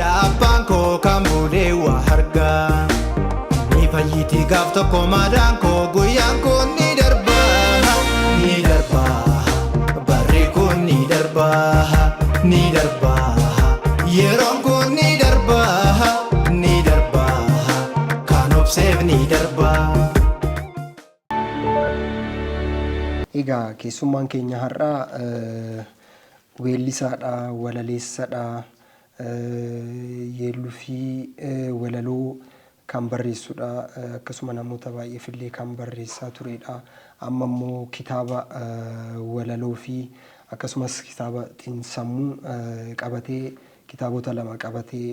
Jedha abbaan koo kan bulee waa hargaa. Ni fayyiti gaaf tokko madaan koo, guyyaan kun ni darba, ni darba, barri kun ni darba, ni darba, yeroon kun ni darba, ni darba, kan obseef ni darba. Egaa keessummaan keenya har'aa weellisaadha, walaleessadha, yeelluu fi walaloo kan barreessudha. Akkasuma namoota baay'eef illee kan barreessaa turedha. Amma immoo kitaaba walaloo fi akkasumas kitaaba xiinsammuu qabatee, kitaabota lama qabatee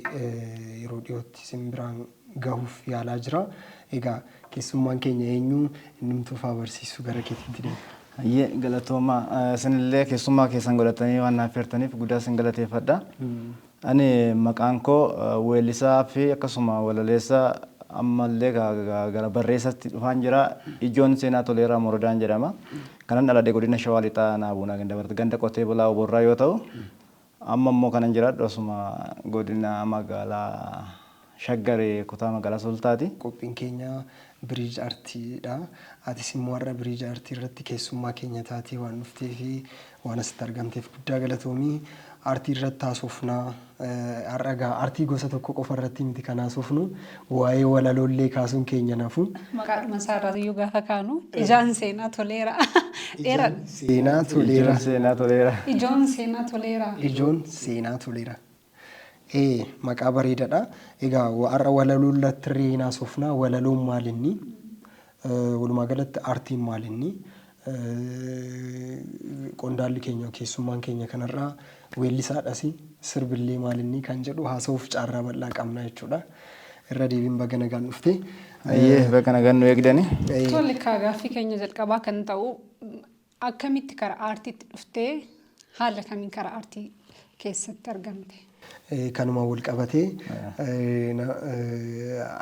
yeroo dhiyootti isin biraan gahuuf yaalaa jira. Egaa keessummaan keenya eenyu? Innumtuu faa barsiisu, gara keetiitti deema. Hayyee, galatooma. Isinillee keessummaa keessan godhatanii waan naaf affeertaniif guddaa isin galateeffadha. Ani maqaan koo weellisaa fi akkasuma walaleessaa, ammallee gara barreessatti dhufaan jira. Ijoon Seenaa Toleeraa Morodaan jedhama. Kanan dhaladhe godina Shawaa Lixaa Naabuunaa ganda qotee bulaa Oborraa yoo ta'u, amma immoo kanan jiraadhu asuma godina magaalaa Shaggar kutaa magaalaa Sulultaati. Qophiin keenya Biriij Artiidha. Atis immoo har'a Biriij Artii irratti keessummaa keenya taatee waan dhuftee fi waan asitti argamteef guddaa galatoomii. Artii irratti haasofnaa. Har'a egaa artii gosa tokko qofa irratti miti kan haasofnu, waa'ee walaloollee kaasuun keenya nafu. Maqaadhuma isaa irraa iyyuu gaafa kaanu, Ijaan Seenaa Toleera. Dheeradha. Seenaa Toleera. Ijoon Seenaa Toleera. Ijoon Seenaa Toleera. Ijoon Seenaa Toleera. Ee, maqaa bareedaadha. Egaa har'a walaloo irratti illee hin haasofnaa. Walaloon maal inni? Walumaa galatti aartiin maal inni? Qondaalli keenya, keessummaan keenya kanarraa weellisaadhas, sirbillee maal inni kan jedhu haasa'uuf carraa bal'aa qabna jechuudha. Irra deebiin baga nagaan dhufte. Hayyee, baga nagaan nu eegdani. Tole kaa, gaaffii keenya jalqabaa kan ta'u, akkamitti karaa aartiitti dhuftee, haala kamiin karaa aartii keessatti argamte? Kanuma wal qabatee,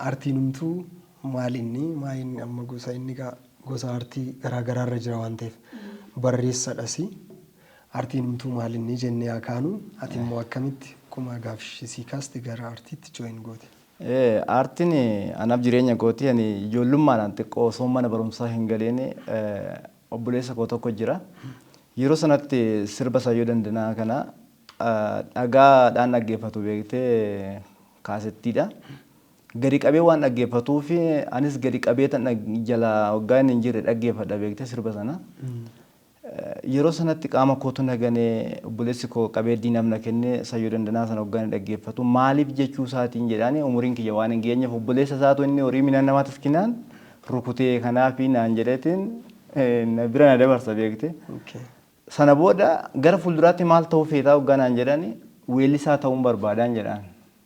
aartiin humtuu maal inni? Maal inni amma gosa inni gosa aartii garaa garaarra jira waan ta'eef, barreessadhas, aartiin humtuu maal inni jennee haa kaanu. Ati immoo akkamitti akkuma gaaffii kaaste gara aartiitti join goote? Aartiin anaaf jireenya kooti. Ani ijoollummaadhaan xiqqoo osoo mana barumsaa hin galiin obboleessa koo tokko jira. Yeroo sanatti sirba Sayyoo Dandanaa kana dhagaadhaan dhaggeeffatu beektee, kaasettiidha. Gadi qabee waan dhaggeeffatuu fi anis gadi qabee tan jala waggaa inni hin jirre dhaggeeffadha beektee sirba sana. Yeroo sanatti qaama kootu naganee, obboleessi koo qabee diinaaf na kennee. Sayyoo Dandanaa sana waggaa inni dhaggeeffatu maaliif jechuu isaatiin jedhaani, umuriin kiyya waan hin geenyeef obboleessa isaatu inni horii midhaan namaa tiskinaan rukutee kanaafi naan jedheetiin na bira na dabarsa beekte. Sana booda gara fuulduraatti maal ta'uu feetaa waggaa naan jedhani, weellisaa ta'uun barbaadaan jedhaan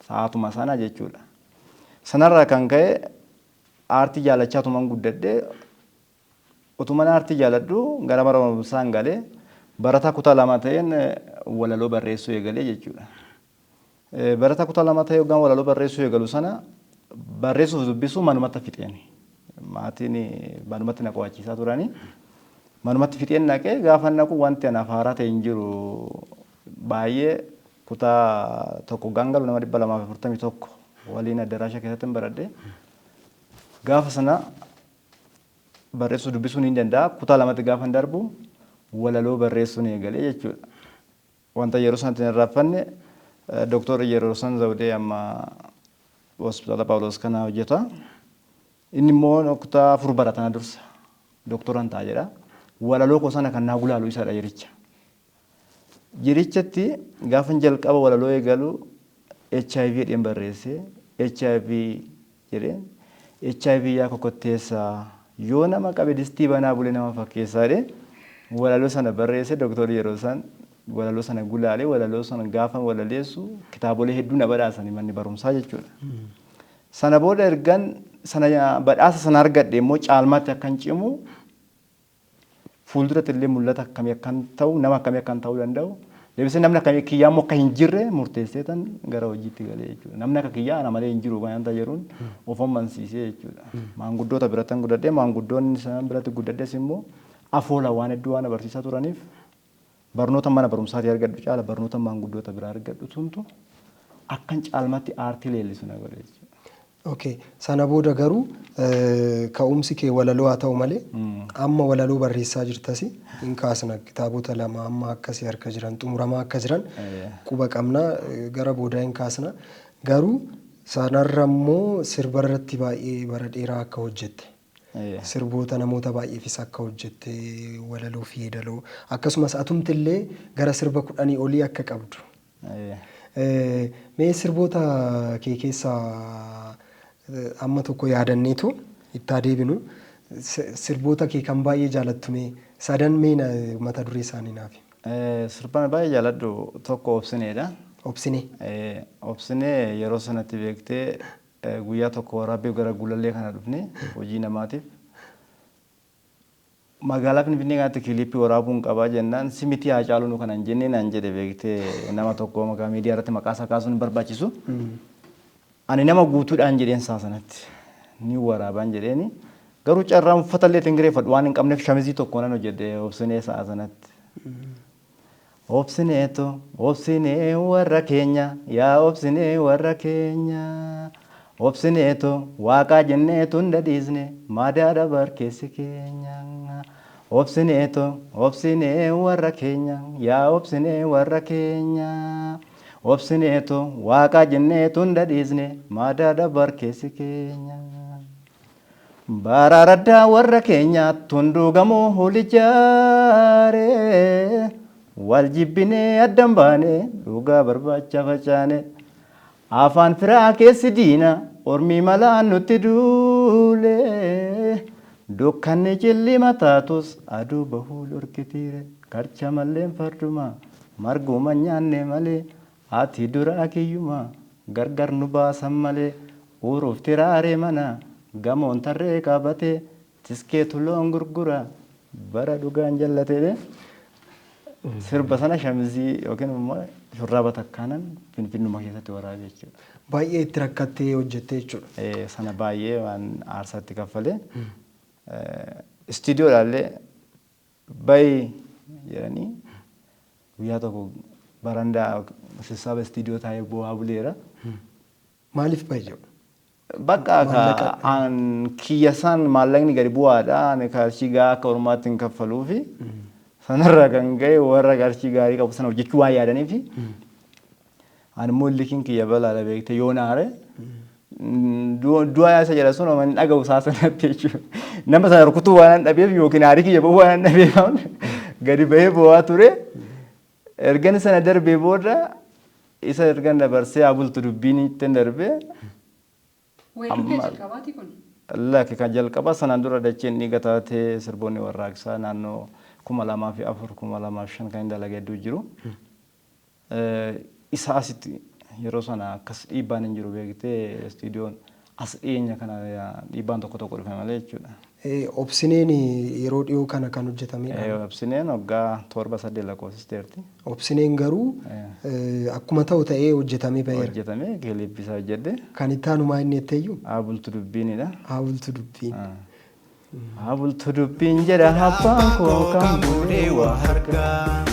sa'aatuma sana jechuudha. Sanarraa kan ka'e aartii jaalachaatuman guddadhe. Utuman aartii jaaladhu gara mana barumsaan galee barataa kutaa 2 ta'een walaloo barreessuu eegalee jechuudha. Barataa kutaa 2 ta'ee hoggaan walaloo barreessuu eegalu sana barreessuuf dubbisuu manumatti fixeen. Maatiin manumatti na qo'achiisaa turanii. Manumatti fixeen naqee, gaafa naqu wanti anaaf haaraa ta'e hin jiru. Baay'ee kutaa 1 hoggaan galu nama 241 waliin addaraasha keessatti hin baradhe. Gaafa sana barreessuu dubbisuu ni danda'a. Kutaa 2tti gaafa darbu walaloo barreessuun eegalee jechuudha. Wanta yeroo sanatti hin irraanfanne, Dooktor Yeroosan Zawudee amma hospitaala Phaawulos kana hojjeta. Inni immoo kutaa 4 baratana dursa. Dooktoran ta'a jedha. Walaloo koo sana kan naa gulaalu isadha yericha. Jirichatti gaafan jalqaba walaloo eegalu HIV jedheen barreesse. HIV jedheen, HIV yaa kokotteessaa, yoo nama qabe distii banaa bulee nama fakkeessaa jedhee walaloo sana barreesse. Dooktorri yeroo isaan walaloo sana gulaale, walaloo sana gaafa walaleessu kitaabolee hedduu na badhaasanii manni barumsaa jechuudha. Sana booda ergan sana badhaasa sana argadhe immoo caalmaatti akkan cimu, fuulduratti illee mul'ata akkamii akkan ta'u, nama akkamii akkan ta'uu danda'u, deebisee namni akkamii kiyyaa immoo akka hin jirre murteessee tan gara hojiitti galee jechuudha. Namni akka kiyyaa ana malee hin jiru wanta jedhuun of amansiisee jechuudha. Maanguddoota biratti guddadhee, maanguddoonni isaan biratti guddadhes immoo afoola waan hedduu waan barsiisaa turaniif, barnoota mana barumsaatii argadhu caala barnoota maanguddoota biraa argadhu tuntu Akkan caalmatti aartii leellisu na godhe jechuudha. Okay. Sana booda garuu ka'umsi kee walaloo haa ta'u malee amma walaloo barreessaa jirtasi hin kaasna, kitaabota lama amma akkasii harka jiran, xumuramaa akka jiran quba qabna, gara boodaa hin kaasna. Garuu sanarra immoo sirba irratti baay'ee bara dheeraa akka hojjette. Sirboota namoota baay'eefis akka hojjette, walaloo fi yeedaloo, akkasumas atumti illee gara sirba 10 olii akka qabdu. Mee sirboota kee keessaa amma tokko yaadanneetu itti haa deebinu. Sirboota kee kan baay'ee jaalattu mee sadan mee mata duree isaanii naaf himi. Sirba baay'ee jaaladhu tokko Obsineedha. Obsinee. Obsinee yeroo sanatti beektee guyyaa tokko waraabbiif gara Gulallee kana dhufne hojii namaatiif. Magaalaa Finfinnee kanatti kiliippii waraabuun qabaa jennaan, si miti Haacaaluu nu kana hin jennee naan jedhe, beektee, nama tokko maqaa miidiyaa irratti maqaa isaa kaasuun hin barbaachisu. Ani nama guutuudhaan jedheen isaa sanatti ni waraabaan jedheeni. Garuu carraan uffata illee ittiin kireeffadhu waan hin qabneef shamizii tokko nan hojjedhe Obsinee sa'a sanatti. Obsineetu obsinee warra keenya, yaa obsinee warra keenya, obsineetu waaqaa jenneetu hunda dhiisne madaadha bar keessi keenya. Obsineetu obsinee warra keenya, yaa obsinee warra keenya, obsineetu waaqaa jenneetu hunda dhiisne madaadha bar keessi keenya. Baaraaraddaa warra keenya tunduu gamoo holijaare, wal jibbinee addan baane dhugaa barbaacha facaane. Afaan firaa keessi diina, ormii malaan nutti duule. Dukkanni cillima taatus aduu bahuu dhorkitiire, karcha malleen farduma marguma nyaanne malee, ati duraa kiyyuma gargar nu baasan malee. Uruuf tiraaree mana gamoon tarree qabate, tiskeetu loon gurgura bara dhugaan jallatee. Sirba sana shamizii yookiin immoo shurraaba takkaanan Finfinnuma keessatti waraabe jechuudha. Baay'ee itti rakkattee hojjette jechuudha. Sana baay'ee waan aarsaatti kaffalee istiidiyoodhaallee bayi jedhanii, guyyaa tokko barandaa sassaaba istiidiyoo taa'ee bu'aa buleera. Maaliif bayi jedhu? Bakka an kiyya isaan maallaqni gadi bu'aadha. Ani qarshii gahaa akka ormaatti hin kaffaluufi, sanarraa kan ka'e warra qarshii gaarii qabu sana hojjechuu waan yaadaniifi, ani immoo illikiin kiyya balaadha, beekte, yoo naare du'a isa jedha sun hin dhaga'u isaa sanatti jechuudha. Nama sana rukutuu waan hin dhabeef yookiin aarii kiyya bahuu waan hin dhabeef gadi bahee bo'aa ture. Ergan sana darbee booda, isa ergan dabarsee haa bultu dubbiin ittiin darbee. Weelluu kee jalqabaati kun? Lakki, kan jalqabaa sanaan dura dacheen dhiiga taatee, sirboonni warraaqsaa naannoo 2004, 2005 kan hin dalage hedduu jiru. Isa asitti yeroo sana akkas dhiibbaan hin jiru, beektee, istiidiyoon as dhiyeenya kana dhiibbaan tokko tokko dhufe malee jechuudha. Obsineen yeroo dhiyoo kana kan hojjetamedha. Obsineen waggaa 7, 8 lakkoofsisteerti. Obsineen garuu akkuma ta'u ta'ee hojjetamee baheera. Hojjetamee kiliippii isaa hojjedhe. Kan itti aanu maa inni jetteeyyuu? Haa bultu dubbiinidha. Haa bultu dubbiin. Haa bultu dubbiin jedha abbaan koo kan bulee waa harkaa.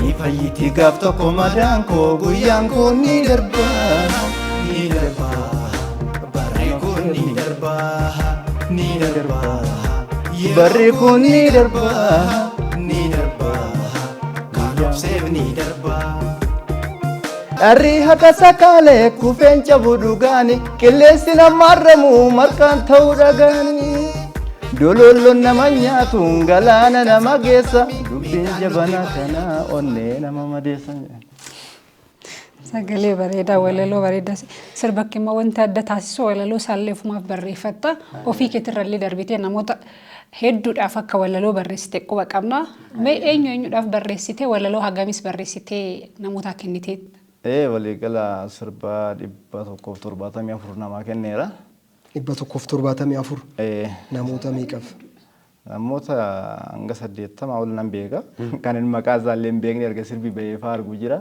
Ni fayyiti gaaf tokko madaan koo, guyyaan kun ni darba, ni darba, barri kun ni darba, ni darba, barri kun ni darba, ni darba, kan obseef ni darba. Dharri haqa sakaalee kufeen cabu dhugaani, qilleensi nama arramu marqaan ta'uu dhagaani. Dololloon nama nyaatu galaana nama geessa, dubbiin jabana kana onnee nama madeessa. Sagalee bareedaa, walaloo bareedaa. Sirba kee immoo wanti adda taasisu walaloo isaallee ofumaaf barreeffatta. Ofii keetirrallee darbitee namoota hedduudhaaf akka walaloo barreessite quba qabna. Mee eenyu eenyuudhaaf barreessite, walaloo hagamis barreessitee namootaa kennitee? Waliigala sirba 174 namaa kenneera. 174 namoota meeqaaf? Namoota hanga 80 ol nan beeka. Kan inni maqaa isaallee hin beekne erga sirbi bahee fa'aa argu jira.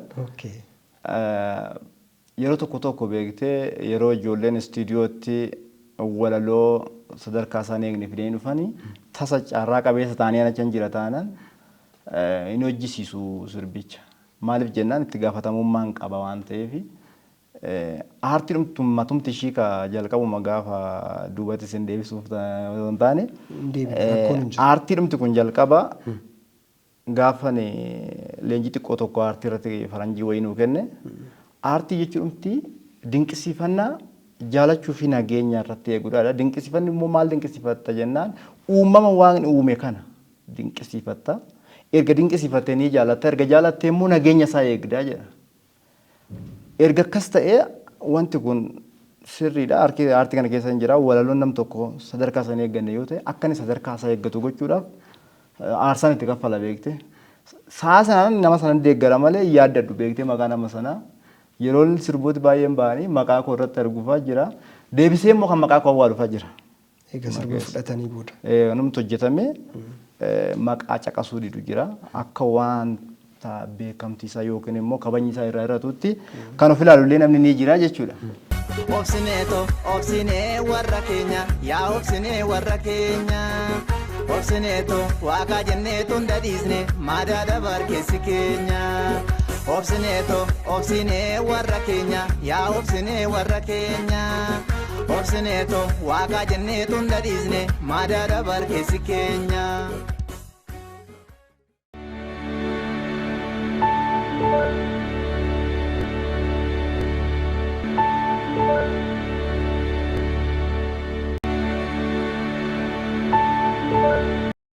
Yeroo tokko tokko, beektee, yeroo ijoolleen istiidiyootti walaloo sadarkaa isaan eegne fidanii dhufanii, tasa carraa qabeessa ta'anii ana jira taanaan hin hojjisiisu sirbicha. Maaliif jennaan itti gaafatamummaan qaba waan ta'eef. Aartiin matumti ishii ka jalqabuma gaafa duubatti isin deebisuuf osoo hin taane Hin deebine, rakkoon hin jiru. Aartii dhumti kun jalqaba gaafa leenjii xiqqoo tokko aartii irratti faranjii wayii nuu kenne. Aartii jechuun dhumti dinqisiifannaa, jaalachuu fi nageenya irratti eeguudha. Dinqisiifanni immoo maal dinqisiifatta jennaan, uumama waaqni uume kana dinqisiifatta. Erga dinqisiifattee ni jaalatta. Erga jaalattee immoo nageenya isaa eegdaa jedha. Erga akkas ta'ee wanti kun sirriidha. Aartii kana keessa hin jira. Walaloon nam tokko sadarkaa isaa hin eegganne yoo ta'e, akka inni sadarkaa isaa eeggatu gochuudhaaf aarsaan itti kaffala beekte. Sa'a sanaan nama sana deeggara malee yaaddadhu beekte maqaa nama sanaa. Yeroo sirbooti baay'een ba'anii maqaa koo irratti arguufaa jira. Deebisee immoo kan maqaa koo awwaalufaa jira. Egaa sirba fudhatanii booda. Namni hojjetame maqaa caqasuu didu jira. Akka wanta beekamtii isaa yookiin immoo kabajni isaa irraa hir'atutti kan of ilaalullee namni ni jira jechuudha. Obsineeto obsinee warra keenya, yaa obsinee warra keenya. Obsineeto waaqaa jenneetu hin dadhiisne maadaa dabar keessi keenya. Obsineeto obsinee warra keenya, yaa obsinee warra keenya. Obsineeto waaqaa jenneetu hin dadhiisne maadaa dabar keessi keenya.